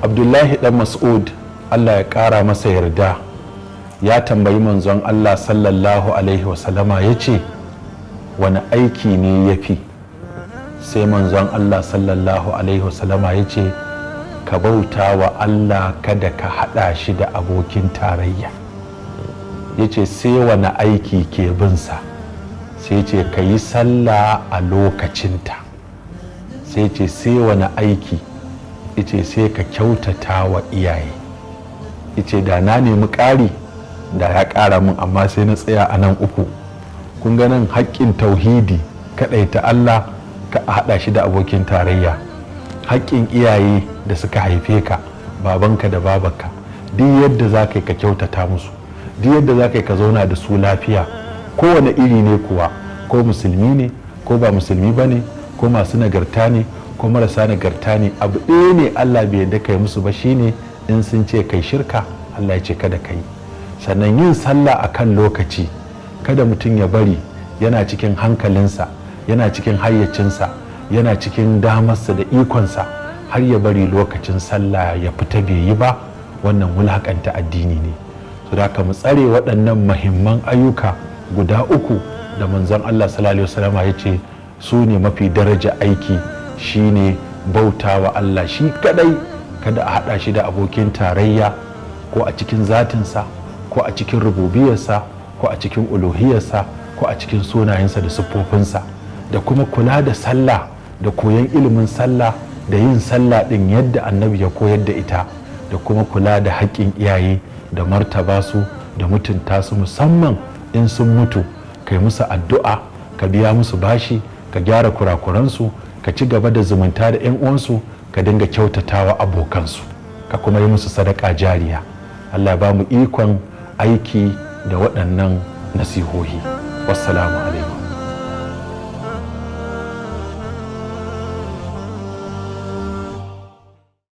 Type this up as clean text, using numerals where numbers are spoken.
Abdullahi dan Mas'ud, Allah ya ƙara masa yarda, ya tambayi manzon Allah sallallahu alaihi wasallama, ya ce, wani aiki ne ya fi? Sai manzon Allah sallallahu alaihi wasallama ya ce, ka bauta wa Allah, kada ka haɗa shi da abokin tarayya. Ya ce, sai wani aiki ke binsa? Sai ce, ka yi sallah a lokacinta. Sai ce, sai wani aiki? Ice, sai ka kyautata wa iyaye. Ice, da na nemi ƙari da ya ƙara min, amma sai na tsaya a nan uku. Kun ga nan haƙƙin tauhidi, kaɗaita Allah, ka a haɗa shi da abokin tarayya, haƙƙin iyaye da suka haife ka, babanka da babarka, duk yadda za ka yi ka kyautata musu, duk yadda za ka yi ka zauna da su lafiya, kowane iri ne kuwa, ko musulmi ne ko ba musulmi ba ne, ko masu nagarta ne ko marasa nagarta ne. Abu ɗaya ne Allah bai yarda kai musu ba, shine in sun ce kai shirka, Allah ya ce kada ka yi. Sannan yin sallah a kan lokaci, kada mutum ya bari yana cikin hankalinsa, yana cikin hayyacinsa, yana cikin damarsa da ikonsa, har ya bari lokacin sallah ya fita bai yi ba. Wannan wulakanta addini ne. So da mu tsare waɗannan mahimman ayyuka guda uku da manzon Allah sallallahu alaihi wasallama ya ce su ne mafi daraja aiki, shine bautawa Allah shi kadai, kada a haɗa shi da abokin tarayya, ko a cikin zatinsa, ko a cikin rububiyarsa, ko a cikin uluhiyarsa, ko a cikin sunayensa da siffofinsa, da kuma kula da sallah, da koyon ilimin sallah, da yin sallah ɗin yadda annabi ya koyar da ita, da kuma kula da haƙƙin iyaye, da martaba su, da mutunta su, musamman in sun mutu, kai musu addu'a, ka biya musu bashi, ka gyara kurakuransu, ka ci gaba da zumunta da 'yan uwansu, ka dinga kyautatawa abokansu, ka kuma yi musu sadaka jariya. Allah ba mu ikon aiki da waɗannan nasihohi. Wassalamu alaikum.